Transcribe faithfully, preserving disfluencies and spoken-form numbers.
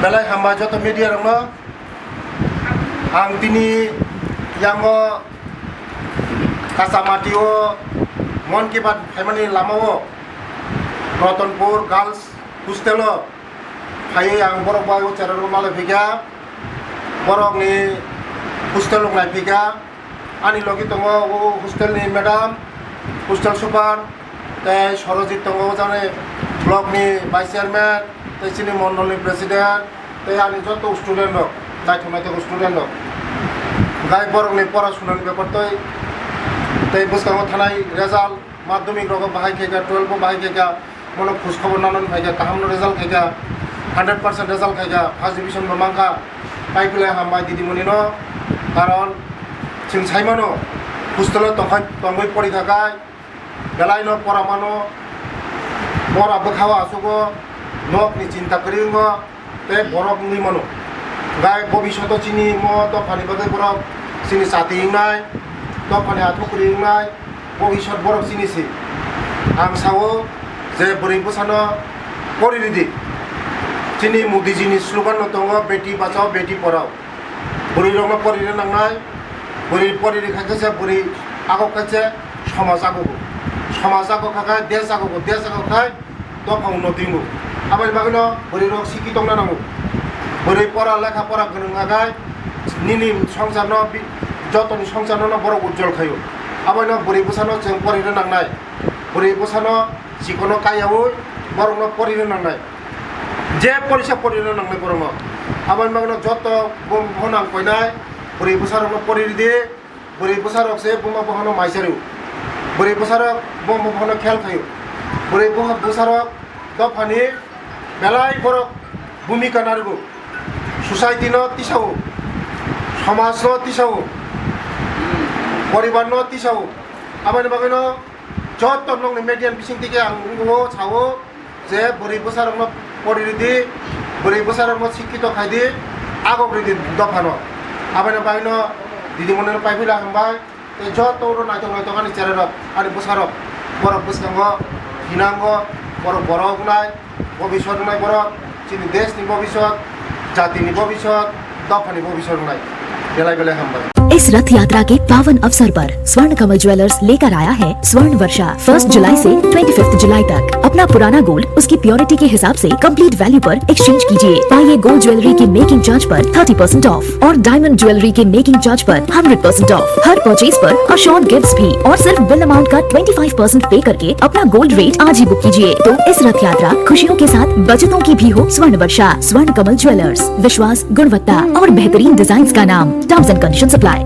Belai hambai joto media rokno. Ang tini yango Kasamati o Mon Ki Baat phaimani lama o Ratanpur Girls Hostel o phaiwi ang borok bai o chera rok malai phikha, borok ni hostel rok nai phikha. Ani logi tongo o hostel ni madam, hostel super, tei Sorojit tongo, o jani block ni vice chairman, tei chini mondol ni president, tei ani joto student rok, naithok naithok student rok. Gai borok ni pora suna ni bepar tei, tei bwskango thanai result, madhyamik rogo bahai khaikha, twelve bo bahai khaikha, Bono khoj khobor nanani phaikha, kaham no result khaikha, hundred percent result khaikha, first division bo mankha, pai pile hambai didimoni no, karon chwng sai mano, hostel o tongkhai, tongwi pori kha kai, belai no pora mano, pora bwkha o aswk o, nok ni chinta kwrwi wngo, tei borok wngwi mano. Gai bobishoto chini mo dophani bagwi borok chini chati wngnai, dophani athuk kwrwi wngnai, bobishot borok chini si. Ang sao je bwrwi bwsano pori ridi. Chini Modiji ni slogan no tongo, "Beti bachao, beti padhao." Bwrwi rokno pori rwna nangnai, bwrwi pori rwkha khe se bwrwi agok khe se somaj agogo. Somaj agok kha khe desh agogo, desh agok khe dophang no tingo. Aboni bagwino bwrwi rok sikhi tongna nango. Bwrwi pora lekha pora gwnang kha khe nini songsar no bi-, jotoni songsar no borok ujjol khaio. Abono bwrwi bwsano chwng pori rwna nangnai. Bwrwi bwsano chikono kaiyaui borokno pori rwna nangnai. Je porisa pori rwna nangnai borokno. Aboni bagwino joto bumung bohonang koinai bwrwi bwsarokno pori ridi. Bwrwi bwsarok se buma bohano maisario. Bwrwi bwsarok buma bohano khel khaio. Bwrwi buma bwsarok dophani belai borok bhumika narwgo. Society no tisao, somaj no tisao, poribar no tisao. Aboni bagwino joto nokni media ni bising tike ang wngwo sao. Je bwrwi bwsarokno pori ridi, bwrwi bwsarokno sikkito khai di, agok ridi dophano. Aboni bagwino didimoni no pai phila hambai. Tei joto oro naithok naithok ani chererok, ani bwsarok, borok bwskango hinango, borok borok wngnai, bobiswt wngnai borok, chini deshni bobiswt, jatini bobiswt, dophani bobiswt wngnai. Belai belai hambai. इस रथ यात्रा के पावन अवसर पर स्वर्ण कमल ज्वेलर्स लेकर आया है स्वर्ण वर्षा। फर्स्ट जुलाई से ट्वेंटी फिफ्थ जुलाई तक अपना पुराना गोल्ड उसकी प्योरिटी के हिसाब से कंप्लीट वैल्यू पर एक्सचेंज कीजिए। पाइए गोल्ड ज्वेलरी की मेकिंग चार्ज पर थर्टी परसेंट ऑफ और डायमंड ज्वेलरी के मेकिंग चार्ज पर हंड्रेड परसेंट ऑफ। हर परचेज पर अशोर्ड गिफ्ट्स भी और सिर्फ बिल अमाउंट का ट्वेंटी फ़ाइव परसेंट पे करके अपना गोल्ड रेट आज ही बुक कीजिए। तो इस रथ यात्रा खुशियों के साथ बचतों की भी हो स्वर्ण वर्षा। स्वर्ण कमल ज्वेलर्स, विश्वास, गुणवत्ता और बेहतरीन डिजाइन्स का नाम। Terms and conditions apply.